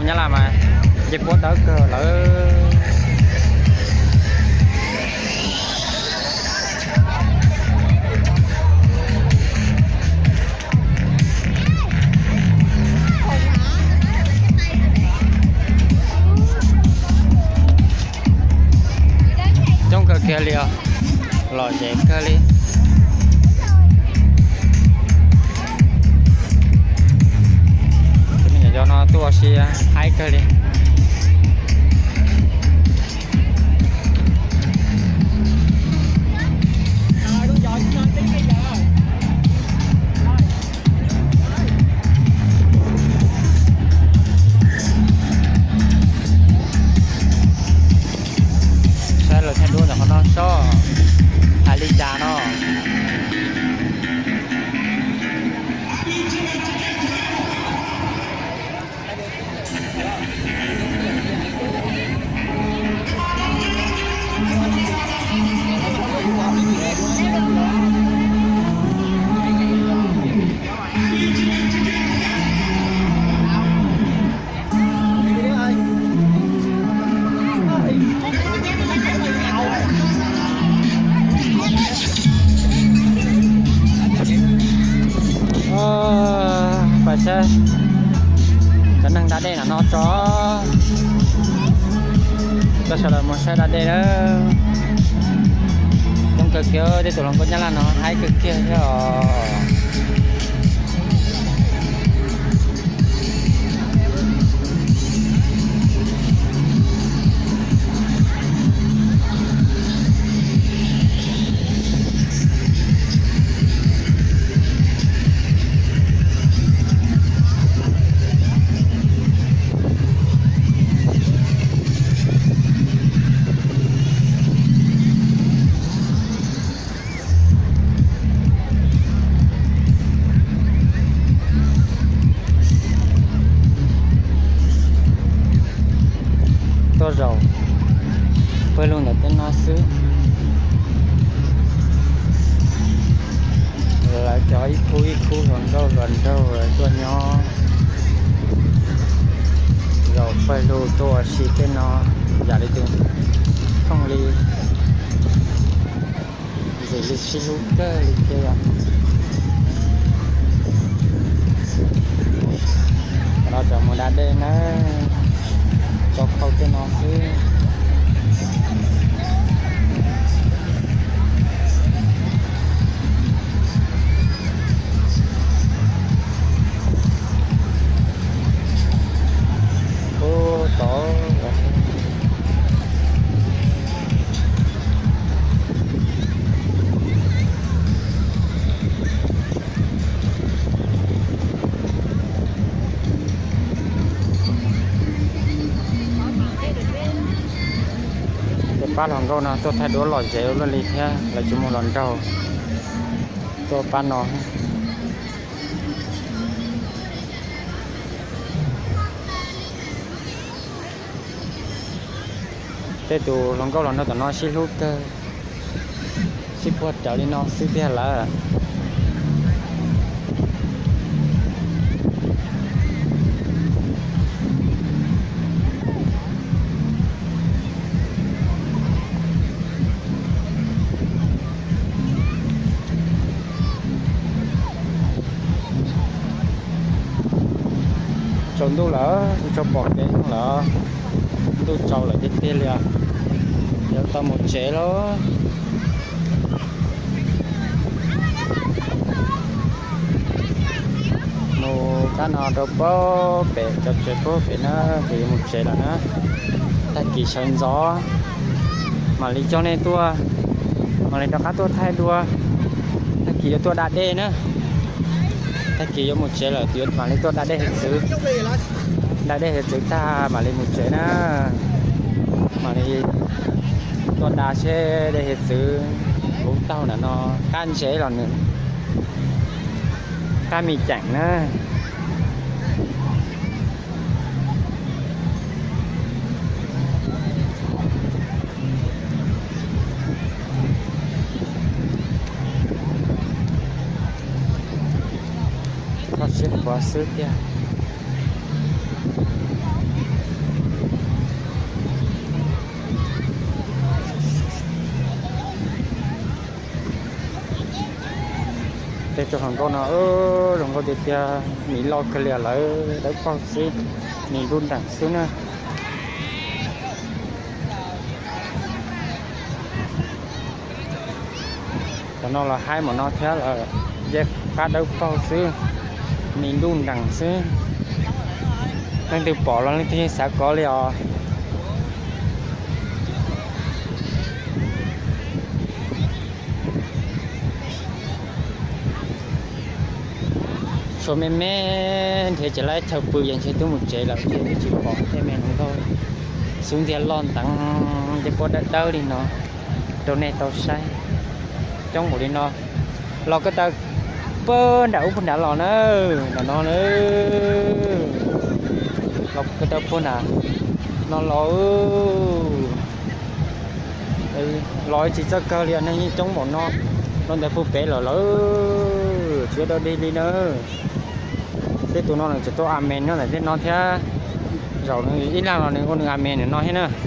Nyab Laj mas nce puab dawb kawg lawm. Coob kawg kiag li os, lom zem kawg li. Cov me nyuam yaus no tuaj ua si haib kawg li. Saib lawv thaij duab ntawm qhov no seb hais li cas no. Pais saib cov neeg da dej no no tso. Coj sawv daws mus saib da dej na. Coob kawg kiag, tej tus hluas nkauj Nyab Laj no haib kawg kiag thiab os. Tuaj zaum pawg lug ntawm tej no xwb. Lawv cov ib khub ib khub hluas nkauj hluas nraug tuaj nyob zaum pawg lug tuaj ua si tej no yam li tus thooj li. Ntxim li sib hlub kawg li thiab yom. Cov no tseem mus da dej na, tso khau tej no xwb. Ub, tod. Tej pab hluas nkauj no tuaj thaij duab lom zem ua luaj li thiab, lawv tsis mus hluas nraug, tuaj pab no. Tej tus hluas nkauj hluas nraug tom no sib hlub kawg, sib puag rawv li no xwb tiag lawm. Tsaus ntuj lawm, tsis tshua pom kev lawm, ntuj tsaus lawm tiag tiag li os. Yuav tau mus tsev lauj. Mus kab no rau puag pem cov tsev puag pem na, ces yuav mus tsev lawm na. Tag kis sawv ntxov mam li coj nej tuaj, mam li rov qab tuaj thaij dua. Tag kis yuav tuaj da dej na. Tag kis yuav mus tsev lawm, mam li tuaj da dej hiav txwv. Da dej hiav txwv tag mam li mus tsev na. Mam li tuaj da seb dej hiav txwv kuv taug ntawm no qab ntses los nws qab me ceem na. Txoj siab qhuav xwb tiag. Zoo nkauj no, zoo nkauj tiag tiag, mis loj kawg li lawm, dawb paug xwb, mis nruj nreem xwb na. Cov no los haib npaum no thiab lawm, yeej qab dawb paug xwb, mis nruj nreem xwb. Leej twg pom los leej twg yeej xav kov li os. Tshuav me me nrhiav tsis tau chaw pw ces ntshe twb mus tsev lawm thiab, twb tsis pom tej me hluas nkauj xub ntiag loj nteev tej pob dawb dawb li no rau nej tau saib. Coob npaum li no, los ko taw puag nram ub puag nrad los na, nram no na, los ko taw puag nram no los. Los tsis txawj kawg li, neeg yeej coob npaum no, los ntawd puag pem lawm lawm, tsis dawb dig li na. Tej tus no nws tseem tuaj a me nyob ntawm tej no thiab, zaum ib lag los nws ua nws a me ntawm no thiab na.